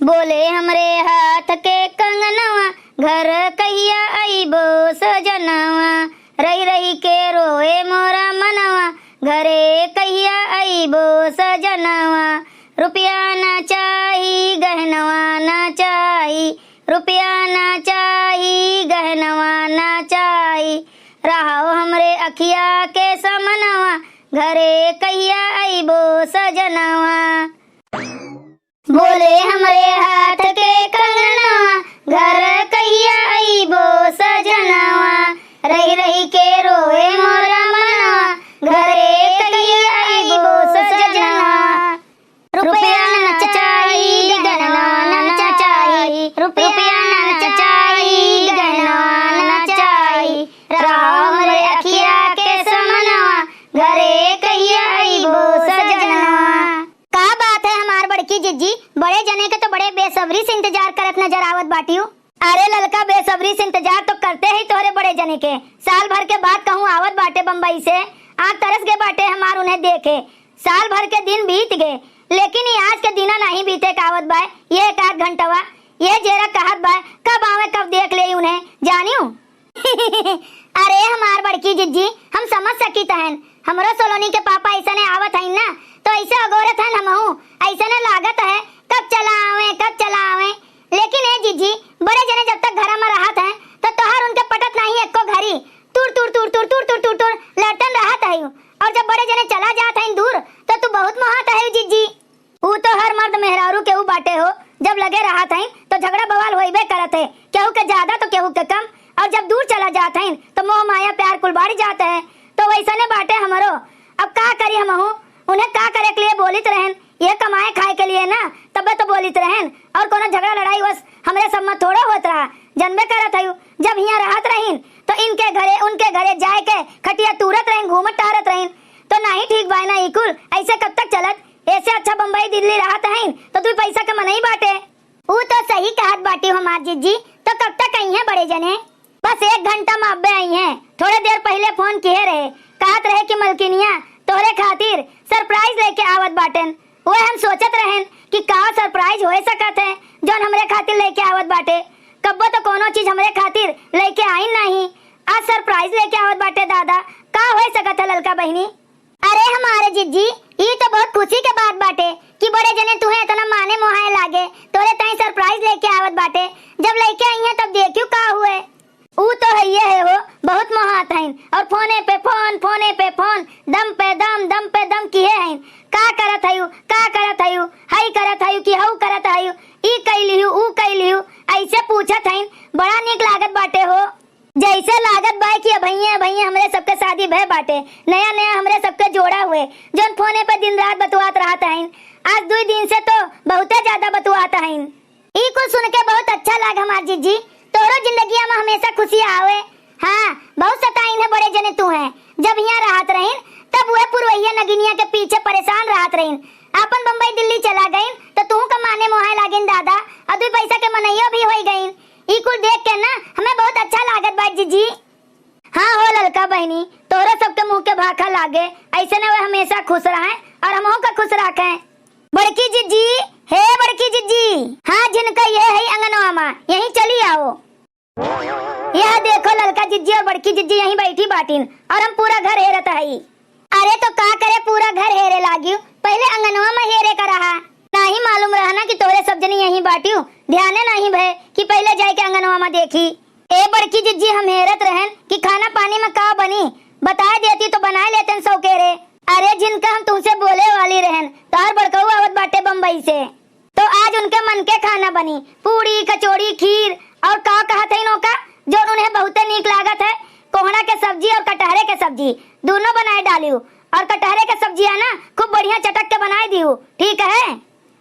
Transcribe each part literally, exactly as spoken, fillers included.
बोले हमरे हाथ के कंगनवा, घर कहिया अइबो सजनवा, रहि रहि के रोए मोरा मनवा, घरे कहिया अइबो सजनवा। रुपया ना चाही, गहनवा ना चाही, रुपया ना चाही, गहनवा ना चाही, रहो हमरे अखिया के समनवा, घरे कहिया अइबो सजनवा। बोले हमरे हाथ के कंगनवा, घर कहिया अइबो सजनवा, रहि रहि के रोए मोरा मनवा, घरे कहिया अइबो सजनवा। रुपया ना चाही, गहनवा ना चाही, रुपया ना चाही, गहनवा ना चाही, रहो हमरे अखिया के समनवा, घरे कहिया अइबो सजनवा। का बात है हमार बड़की जिज्जी, बड़े जने के तो बड़े बेसब्री से इंतजार करत नजर आवत बाटियो। अरे ललका, बेसब्री से इंतजार तो करते ही तोहरे बड़े जने के। साल भर के बाद कहूँ आवत बाटे बम्बई से, आँख तरस गए बाटे हमार उन्हें देखे। साल भर के दिन बीत गए, लेकिन ये आज के दिना नहीं बीते का आवत बाय। ये एक आध घंटवा, ये जेरा कहत बाय, कब आवे, कब देख ले उन्हें, जानियो। अरे हमार बड़की जिज्जी, हम समझ सकित हन। हमरो सोलोनी के पापा ऐसने आवत हइन ना, तो ऐसे अगोरत हन हमहू। ऐसने लागत है, कब चला आवे, कब चला आवे। लेकिन ए जिज्जी, बड़े जने जब तक घर में रहत हैं, तो तोहार उनके पटत नहीं एको घरी। तुर, तुर, तुर, तुर, तुर, तुर, तुर, तुर, लड़तन रहत है। और जब बड़े जने चला जात हैं दूर, तो तू बहुत मोहात है जिज्जी। ऊ तो हर मर्द मेहरारू केहू बाटे हो, जब लगे रहत हईं तो झगड़ा बवाल होइबे करत है, केहू के ज्यादा तो केहू के कम। और जब दूर चला जात हईं तो मोह माया प्यार कुल बाढ़ जात है। तो वैसने बाटे हमरो। अब का करी हमहू, उन्हें का करे के लिए बोलित रहन, ये कमाए खाए के लिए ना, तबे तो बोलित रहन। और कोनो झगड़ा लड़ाई वस हमरे सब में थोड़ो होत रहा, जनबे करत हयू। जब हियाँ रहत रहीन तो इनके घरे उनके घरे जाए के खटिया तूरत रहीन, घूमत टहरत रहीन, तो नाही ठीक बाय ना ई कुल। ऐसे कब तक चलत? ऐसे अच्छा बम्बई दिल्ली रहत हईन तो दुई पैसा के मनई बाटे। ऊ तो सही कहत बाटी हमार जिज्जी, तो कब तक अइहें बड़े जने? बस एक घंटा में अब्बे अइहें। थोड़े देर पहिले फोन किहे रहे, कहत रहे कि मलकिनिया तोहरे खातिर सरप्राइज लेके आवत बाटेन। वह हम सोचत रहेन कि का सरप्राइज होए सकत है जौन हमरे खातिर लेके आवत बाटे। कब्बो तो कोनो चीज हमरे खातिर लेके आइन नाही, आज सरप्राइज लेके आवत बाटे। दादा, का होए सकत है ललका बहिनी? अरे हमारे जिज्जी, ई तो बहुत खुशी के बात बाटे कि बड़े जने तुहे इतना माने मोहाए लागे, तोरे ताई सरप्राइज लेके आवत बाटे। जब लेके अइहें तब देखियो का हुए। ऊ तो हइये है हो, बहुत मोहात हईन और फोने पे फोन, फोने पे फोन, दम पे दम, दम पे दम किहे हईन। का करत हयू, का करत हयू, हई करत हयू कि हऊ करत हयू, ई कई लिहू, ऊ कई लिहू, ऐसे पूछत हईन। बड़ा नीक लागत बाटे हो। जैसे लागत बाय कि अभइये अभइये हमरे सबके शादी भय बाटे, नया नया हमरे सबके जोड़ा हुए, जौन फोने पे दिन रात बतुआत रहत हईन। आज दुई दिन से तो बहुते ज्यादा बतुआत हईन। ई कुल सुन के बहुत अच्छा लाग हमार जिज्जी। तोहरो जिंदगिया में हमेशा खुशी आवे। हाँ, बहुत सताइन है बड़े जने तुहे। जब हियाँ रहत रहीन तब उहे पुरवैया नगिनिया के पीछे परेशान रहत रहीन। आपन बम्बई दिल्ली चला गईन तो तुहू का माने मोहाए लागिन दादा, और दुई पैसा के मनइयो भी होई गईन। ई कुल देख के ना हमें बहुत अच्छा लागत बा जिज्जी। हाँ हो ललका बहिनी, तोहरा सबके मुँह के भाखा लागे, ऐसे न वे हमेशा खुश रहें और हमहू का खुश राखें। बड़की जिज्जी, हे बड़की जिज्जी, हाँ झिनका ये है अंगनवा मा, यहीं चली आओ। यह देखो ललका जिज्जी और बड़की जिज्जी यहीं बैठी बाटिन और हम पूरा घर हेरत हई। अरे तो का करे पूरा घर हेरे लागियो, पहिले अंगनवा मा हेरे का रहा। नाही मालूम रहा ना कि तोहरे सब जनी यहीं बाटियो, ध्याने नाही भय कि पहिले जाए के अंगनवा मा देखी। ए बड़की जिज्जी, हम हेरत रहन कि खाना पानी में का बनी, बताए देती तो बनाए लेतन सौकेरे। अरे झिनका, हम तुमसे बोले वाली रहन, तोहर बड़कऊ आवत बाटे बम्बई से, तो आज उनके मन के खाना बनी, पूड़ी, कचौड़ी, खीर और का कहत हईन ओका, जो उन्हें बहुते नीक लागत है, कोहड़ा के सब्जी और कटहरे के सब्जी, दोनों बनाए डालियो। और कटहरे के सब्जिया ना खूब बढ़िया चटक के बनाए दियो, ठीक है?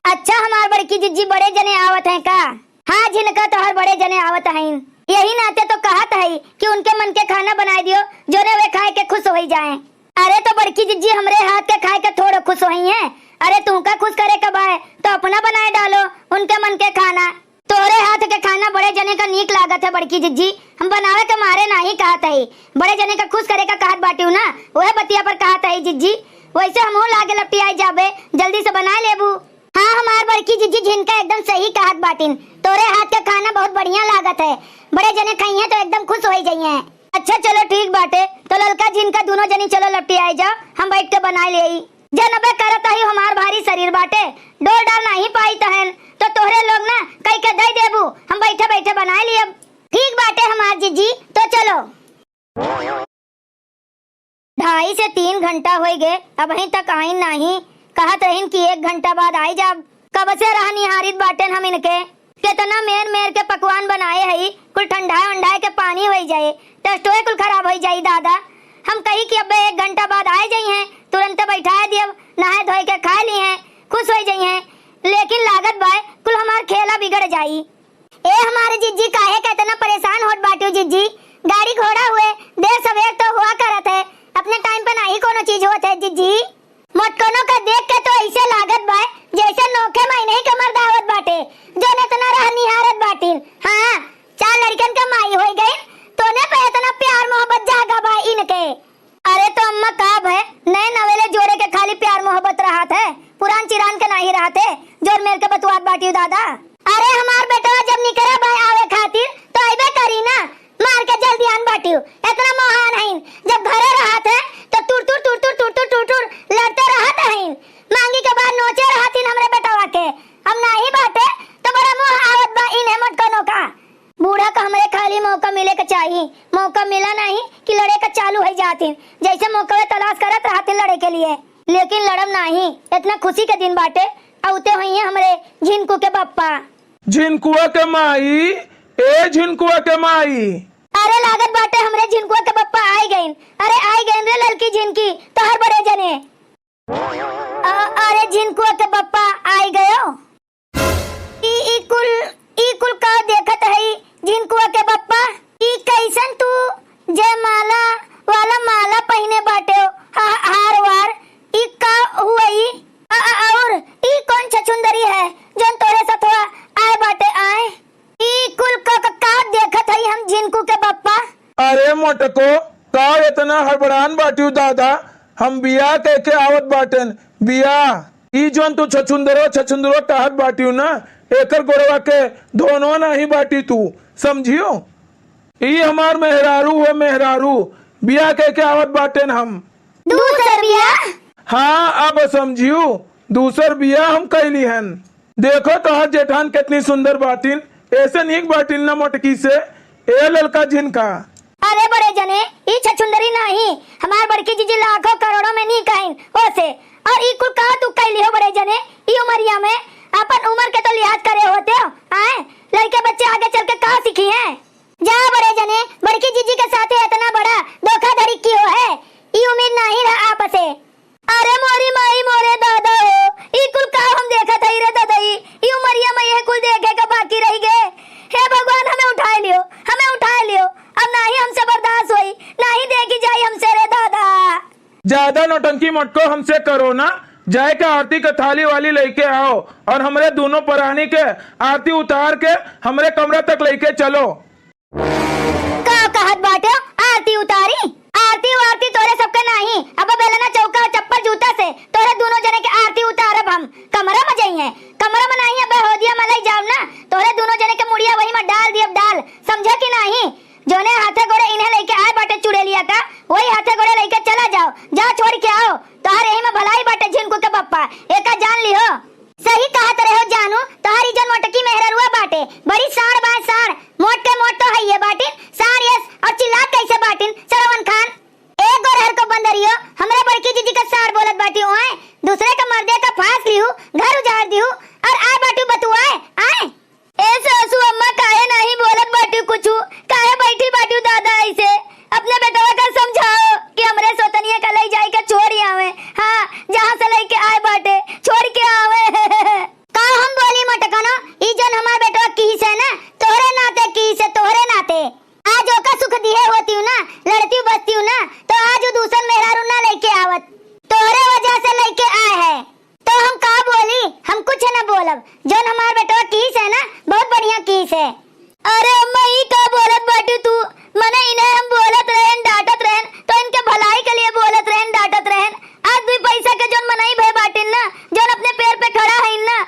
अच्छा हमार बड़की जिज्जी, बड़े जने आवत हैं का? हाँ झिनका, तोहर बड़े जने आवत हईन, यही नाते तो कहत हई कि उनके मन के खाना बनाए दियो, जोने वे खाए के खुश होई जाएं। अरे तो बड़की जिज्जी, हमरे हाथ के खाए के थोड़ो खुश होइहें। अरे तुहका खुश करे के बाय तो अपना बनाए डालो उनके मन के खाना। तोहरे हाथ के खाना बड़े जने का नीक लागत है बड़की जिज्जी, हम बनावे के मारे नाही कहत हई, बड़े जने का खुश करे का कहत बाटियो ना, वह बतिया पर कहत हई जिज्जी। वैसे हमहू लागे लपटियाई जाबे, जल्दी से बनाए लेबू। हाँ, हमार बड़की जिज्जी झिनका एकदम सही कहत बाटिन, तोरे हाथ के खाना बहुत बढ़िया लागत है, बड़े जने खइहें तो एकदम खुश होइ जइहें। अच्छा चलो ठीक बाटे, तो ललका झिनका दुनो जनी चलो लपटियाइ जाओ, हम बैठ के बनाइ लेई। जनबे करत हई हमार भारी शरीर बाटे, डोल डाल नाहीं पाइत हन, तो तोहरे लोग ना कइ के दइ देबू, हम बैठे बैठे बनाइ लियब। ठीक बाटे हमार जिज्जी, तो चलो। ढाई से तीन घंटा होइ गए, अबहीं तक आइन नाहीं। कहत रहिन कि एक घंटा बाद आइ जाब। कब से राह निहारित बाटेन हम इनके। केतना मेर मेर के पकवान बनाए हई, कुल ठंडाए उंडाए के पानी होइ जाए, टेस्टोए कुल खराब होइ जाई दादा। हम कही कि अब्बे एक घंटा बाद आइ जइहें, तुरंते बैठाए दियब, नहाए धोए के खाए लिहें, खुश होइ जइहें। लेकिन लागत बाय कुल हमार खेला बिगड़ जाई। ए हमार जिज्जी, काहे का एतना परेशान होत बाटिउ जिज्जी? गाड़ी घोड़ा हुए, देर सवेर तो हुआ करत है, अपने टाइम पे नाहीं कोनो चीज होत है जिज्जी। मोटकनो का देख के तो अइसे लागत बाय जइसे नोखे महीने ही के मर्द आवत बाटे, जौन एतना राह निहारत बाटिन। हाँ, चार लड़िकन के माई होइ गइन, तोने पे एतना प्यार मोहब्बत जागा बा इनके। अरे तो अम्मा का भय, नए नवेले जोड़े के खाली प्यार मोहब्बत रहत है, पुरान चिरान के नाहीं रहत है, जोर मेर के बतुआत बाटिउ दादा। अरे हमार बेटवा जब निकरा बा आवे खातिर तो अइबे करी ना, मार के जल्दी आन बाटिउ, एतना मोहान हइन, जब घरे रहत है तो टुर टुर टुर टुर टुर टुर टुर टुर लड़ते रहत हइन, मांगी के बाद नोचे रहतिन हमरे बेटवा के, अब नाहीं बाटे तो बड़ा मोह आवत बा इन्हें मोटकनो का। बूढ़ा का हमरे खाली मौका मिले के चाही, मौका मिला नाहीं कि लड़े का चालू होइ जातिन, जइसे मौकवे तलाश करत रहतिन लड़े के लिए। लेकिन लड़ब नाहीं, एतना खुशी के दिन बाटे, अउते होइहें हमरे झिनकू के बप्पा। झिनकुआ के माई, ए झिनकुआ के माई। अरे लागत बाटे हमरे झिनकुआ के बप्पा आइ गइन। अरे आइ गइन रे ललकी झिनकी, तोहर बड़े जने। अ-, अरे झिनकुआ के बप्पा आइ गयो। ई, ई कुल, ई कुल का देखत हई झिनकुआ के बप्पा? ई कइसन तू जयमाला वाला माला पहिने बाटेउ, हा-, हार वार? ई का हुवई? अ-, अ-, अउर ई कौन छछुंदरी है जौन तोरे सथवा आए बाटे आए? ई कुल का, का, का देखत हई हम झिनकू के बप्पा? अरे मोटको, का एतना हड़बड़ान बाटिउ दादा? हम बियाह कइके आवत बाटेन, बियाह। ई जौन तू छछुंदरो, छछुंदरो कहत बाटिउ ना, एकर गोड़वा के धोनवा नाहीं बाटी तू, समझिउ? ई हमार मेहरारू हो, मेहरारू, बियाह कइके आवत बाटेन हम। दूसर बियाह? हाँ, अब समझिउ, दूसर बियाह हम कइ लिहन। देखो तोहार जेठान केतनी सुंदर बाटिन, एसे नीक बाटिन ना मोटकी से। ए ललका झिनका। अरे बड़े जने, ई छछुंदरी नाहीं, हमार बड़की जिज्जी लाखों करोड़ों में नीक हइन, ओसे। अउर ई कुल का तू कइ लिहो बड़े जने, ई उमरिया में? आपन उमर के तो लिहाज करे होतेउ, आए? लड़िके बच्चे आगे चल के का सीखिहें? जा बड़े जने, बड़की जिज्जी के साथे एतना बड़ा धोखाधड़ी किहो है, ई उम्मीद नाहीं रहा आपसे। अरे मोरी माई मोरे दादा हो, ई कुल का हम देखत हई रे ददई, ई उमरिया में यह कुल देखे का बाकी रहि गए। हे भगवान, हमें उठाइ लियो, हमें उठाइ लियो, अब नाहीं हमसे बर्दाश्त होई, नाहीं देखी जाई हमसे रे दादा। ज्यादा नौटंकी मटको हमसे करो ना, जाए के आरती के थाली वाली लइके आओ अउर हमरे दुनो परानी के आरती उतार के हमरे कमरा तक लइके चलो। का कहत बाटे? आरती उतारी? आरती वारती तोरे सबके नाहीं। अब बेलना चौका चप्पल जूता से तोरे दुनो जने के आरती उतारब हम। कमरा में जइहें, कमरा में नाहीं, अब होदिया में लइ जाब ना, तोरे दुनो जने के मुड़िया वही में डाल दियब डाल, समझे कि नाहीं? जौने हाथे गोड़े इन्हें लइके आए बाटे चुड़ैलिया का, वही हाथे गोड़े लइके चला जाओ। जा छोड़ि के आओ, तोहर यही में भलाई बाटे झिनकू के बप्पा, एका जान लिहो। सही कहत रहे हो जानू, तोहरी जौन मोटकी मेहररुआ बाटे, बड़ी साँड़ बाय साँड़, मोट के मोट तो हइये बाटिन, साँड़ यस अउर चिल्लात कइसे बाटिन, सरवन खान। ए गोरहर को बंदरियो, हमरे बड़की जिज्जी का साँड़ बोलत बाटिउ, आए, दूसरे का मर्दे का फाँस लिहू, घर उजाड़ दिहू, अउर आए बाटिउ बतुआए, आए। ए सासू अम्मा, काहे नाहीं बोलत बाटिउ कुछु? काहे बैठी बाटिउ दादा अइसे? अपने बेटवा का समझाओ कि हमरे सोतनिया का लइ जाइ के छोड़ि आवे। हाँ, जहाँ से लइके आए बाटे, छोड़ि के आवे। का हम बोली मटकनो? ई जौन हमार बेटवा किहिस है ना, तोहरे नाते किहिस है, तोहरे नाते। आज ओका सुख दिहे होतिउ ना, लड़तिउ बसतिउ ना, तो आज उ दूसर मेहरारू ना लइके आवत। तोहरे वजह से लइके आए है। तो हम का बोली? हम कुछ न बोलब। जौन हमार बेटवा किहिस है ना, बहुत बढ़िया किहिस है। अरे अम्मा, ई का बोलत बाटिउ तू? मने इन्हें हम बोलत रहेन, डाँटत रहेन, तो इनके भलाई के लिए बोलत रहेन, डाँटत रहेन। आज दुइ पैसा के जौन मनई भए बाटिन ना, जौन अपने पैर पे खड़ा हइन ना,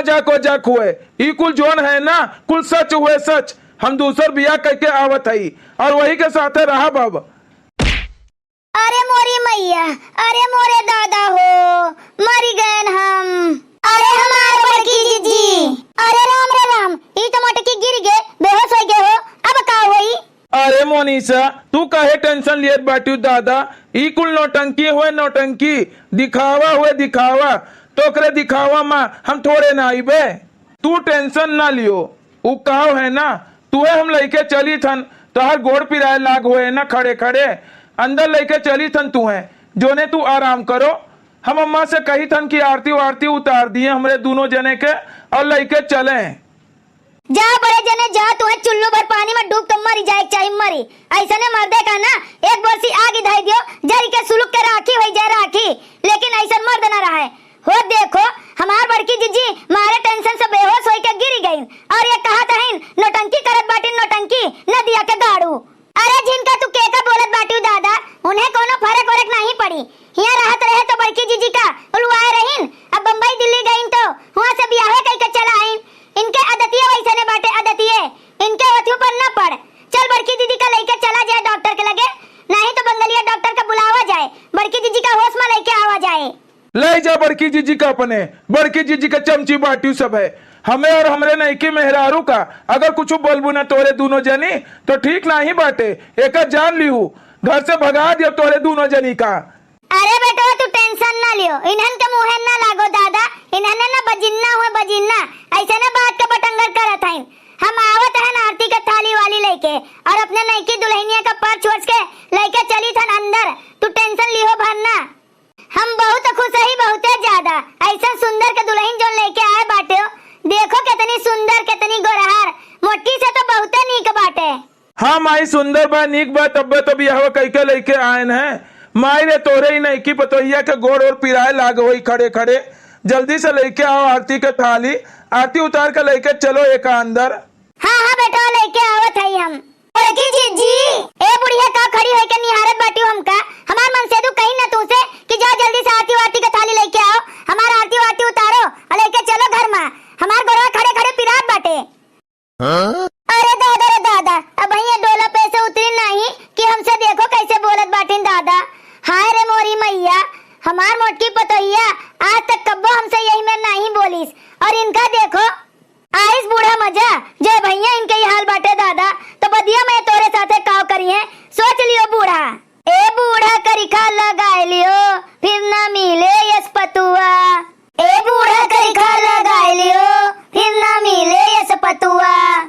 जाको जाक हुए, ई कुल जौन है ना, कुल सच हुए सच। हम दूसर बियाह कइके आवत हई और वही के साथे रहब अब। अरे मोरी मैया, अरे मोरे दादा हो, मरी गएन हम। अरे हमार बड़की जिज्जी, अरे राम रे राम, ई तो मोटकी गिर गे, बेहोश होइ गे हो, अब का होई? अरे मोनिसा, तू काहे tension लियत बाटिउ दादा? ई कुल नौटंकी हुए नौटंकी, दिखावा हुए दिखावा। तोकरे दिखावा मा हम थोड़े ना आइबे। तू tension ना लियो, उ काव है ना, तुहे हम लइके चली थन, तोहार गोड़ पिराए लाग हुए ना खड़े खड़े, अंदर लइके चली थन तुहे, जोने तू आराम करो। हम अम्मा से कही थन कि आरती वारती उतार दिए हमरे दूनों जने के और लइके चले। जा बड़े जने जा, तुहे चुल्लू भर पानी में डूब के मरी जाए के चाही, मरी। ऐसने मर्दे का ना एक बोरसी आग धई दियो, जरी के सुलुक के राखी होई जाए राखी, लेकिन ऐसन मर्द ना रहे। हो देखो, हमार बड़की जिज्जी मारे tension से बेहोश होई के गिरी गईन और ये कहत हईन, "नौटंकी करत बाटिन नौटंकी, नदिया के गाड़ू।" अरे जिनका तू केका बोलत बाटिउ दादा, उन्हें कोनो फरक वरक नाहीं पड़ी। हियाँ रहत रहे तो बड़की जिज्जी का उलवाए रहीन, अब बम्बई दिल्ली गईन तो हुआँ से बियाहे कइके चला आईन। इनके अदतिये वैसने बाटे, अदतिये। इनके ओथियों पर न पड़। चल बड़की दीदी का लइके चला जाए डॉक्टर के लगे, नाहीं तो बंगलिया डॉक्टर का बुलावा जाए, बड़की जिज्जी का होश में लइके आवा जाए। लइ जा बड़की जिज्जी का अपने, बड़की जिज्जी का चमची बाटिउ सब है। हमें और हमरे नइकी मेहरारू का अगर कुछ बोलबू ना तोरे दूनों जनी, तो ठीक नाहीं बाटे। एका जान लिहू, घर से भगा दिया तोरे दूनों जनी का। अरे बेटवा, तू tension ना लियो, इन्हन के मुँहे ना लागो दादा, इन्हन ना बजिन्ना हुए बजिन्ना, ऐसे ना बात के बटंगर करत हईन। हम आवत हन आरती के थाली वाली लइके और अपने नइकी दुलहिनिया का पर्स छोड़ के लइके चली थन अंदर। तू tension लिहो भर ना। हम बहुत खुश हई, बहुते ज्यादा। ऐसन सुंदर के दुलहिन जौन लइके आए बाटे, देखो केतनी सुंदर, केतनी गोरहर, मोटकी से तो बहुते नीक बाटे। हाँ माई, सुंदर बा, नीक बा, तब्बे तो बियाहवा कइके लइके आएन है। माई रे, तोरे ई नइकी पतोहिया के गोड़ ओड़ पिराए लाग होई खड़े खड़े। जल्दी से लइके आओ आरती के थाली, आरती उतार के लइके चलो एका अंदर। हाँ, हाँ बेटवा, लइके आवत हई हम। बड़की जिज्जी, ए बुढ़िया का खड़ी होइके निहारत बाटिउ हमका? हमार मनसेदू कही ना तुमसे कि जा जल्दी से आरती वारती के थाली लइके आओ, हमार आरती वारती उतारो और लइके चलो घर मा। हमार गोड़वा खड़े खड़े पिरात बाटे। हाँ? अरे दादा रे दादा, अबहीं ये डोला पे से उतरी नाहीं कि हमसे देखो कैसे बोलत बाटिन दादा। हाय रे मोरी मैया, हमार मोटकी पतोहिया आज तक कब्बो हमसे यही में नाहीं बोलिस और इनका देखो, आइस बूढ़ा मजा, जय भैया इनके ई हाल बाटे दादा, तो बदिया में तोरे साथे काव करिहें, सोच लियो बूढ़ा। ए बूढ़ा करिखा लगाए लियो, फिर ना मिले यस पतुआ। ए बूढ़ा करिखा लगाए लियो, फिर ना मिले यस पतुआ।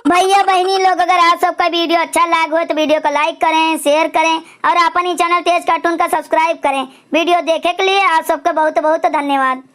भैया बहिनी लोग, अगर आप सबका video अच्छा लाग हो तो video को like करें, share करें और अपन ही channel तेज cartoon का subscribe करें। Video देखे के लिए आप सबका बहुत बहुत धन्यवाद।